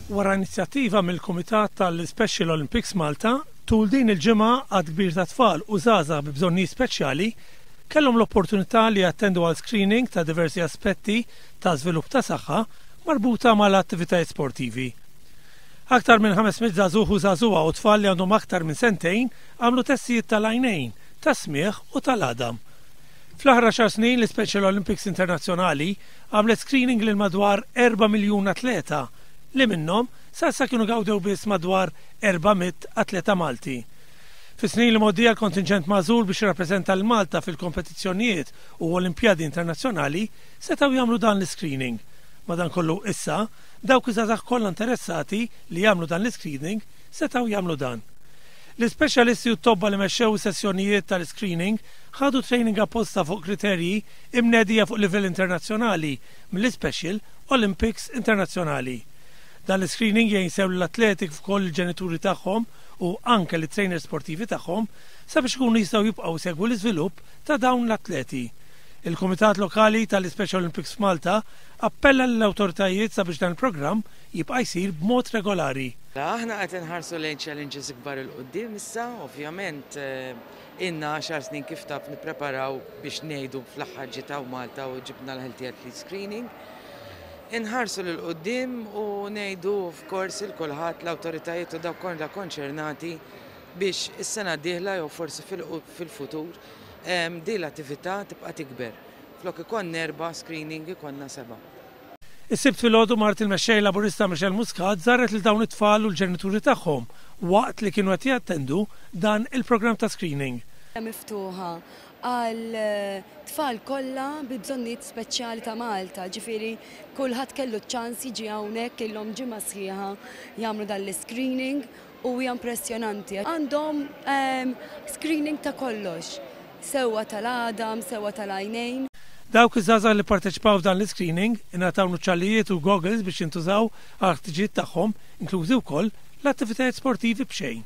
Wara inizjattiva mill-Kumitat tal-Special Olympics Malta, tul din il-ġimgħa għadd kbir ta' tfal u żgħażagħ bi bżonnijiet speċjali kellhom l-opportunità li jattendu għal screening ta' diversi aspetti ta' żvilupp ta' saħħa marbuta mal-attivitajiet sportivi. Aktar minn 500 żagħżugħ u żagħżugħa u tfal li għandhom aktar minn sentejn għamlu testijiet tal-għajnejn, tas-smigħ u tal-għadam. Fl-aħħar għaxar snin l-Ispecial Olympics Internazzjonali għamlet screening lil madwar 4 miljun atleta li minnhom sa issa kienu gawdew biss madwar 400 atleta Malti. Fis-snin li mgħoddija l-kontinġent magħżul biex jirrappreżenta lil Malta fil-kompetizzjonijiet u Olimpjadi Internazzjonali setgħu jagħmlu dan l-iscreening. Madankollu issa, dawk iż-żgħażagħ kollha interessati li jagħmlu dan l-iscreening setgħu jagħmlu dan. L-ispeċjalisti u t-tobba li mexxew is-sessjonijiet tal-iscreening ħadu training apposta fuq kriterji imnedija fuq livell internazzjonali mill-Ispecial Olympics Internazzjonali. Dan l-iscreening jgħin sew lill-atleti kif ukoll lill-ġenituri tagħhom u anke lit-trainers sportivi tagħhom sabiex ikunu jistgħu jibqgħu jsegwu l-iżvilupp ta' dawn l-atleti. Il-Kumitat Lokali tal-Ispecial Olympics f'Malta appella lill-awtoritajiet sabiex dan il-programm jibqa' jsir b'mod regolari. Aħna qed inħarsu lejn challenges ikbar 'il quddiem issa, ovvjament ilna għaxar snin kif taf nippreparaw biex ngħidu fl-aħħar ġiet hawn Malta u ġibna l-Healthy Athlete Screening. Inħarsu 'l quddiem u ngħidu of course 'il kulħadd l-awtoritajiet u dawk kollha konċernati biex is-sena d-dieħla jew forsi fil-futur din l-attività tibqa' tikber. Flok ikollna erba' screening ikollna sebgħa. Is-Sibt filgħodu mart il-Mexxej Laburista Michelle Muscat żaret lil dawn it-tfal u l-ġenituri tagħhom waqt li kienu qed jattendu dan il-programm ta' screening. Miftuħa għal tfal kollha bi bżonnijiet speċjali ta' Malta, ġifieri kulħadd kellu ċ-ċans jiġi hawnhekk ilhom ġimgħa sħiħa jagħmlu dan l-iscreening u hija impressjonanti. Għandhom screening ta' kollox, sewwa tal-għadam, sewwa tal-għajnejn. Dawk iż-żgħażagħ li pparteċipaw f'dan l-iscreening ingħataw nuċċalijiet u goggles biex jintużaw għall-ħtiġijiet tagħhom, inklużi wkoll l-attivitajiet sportivi b'xejn.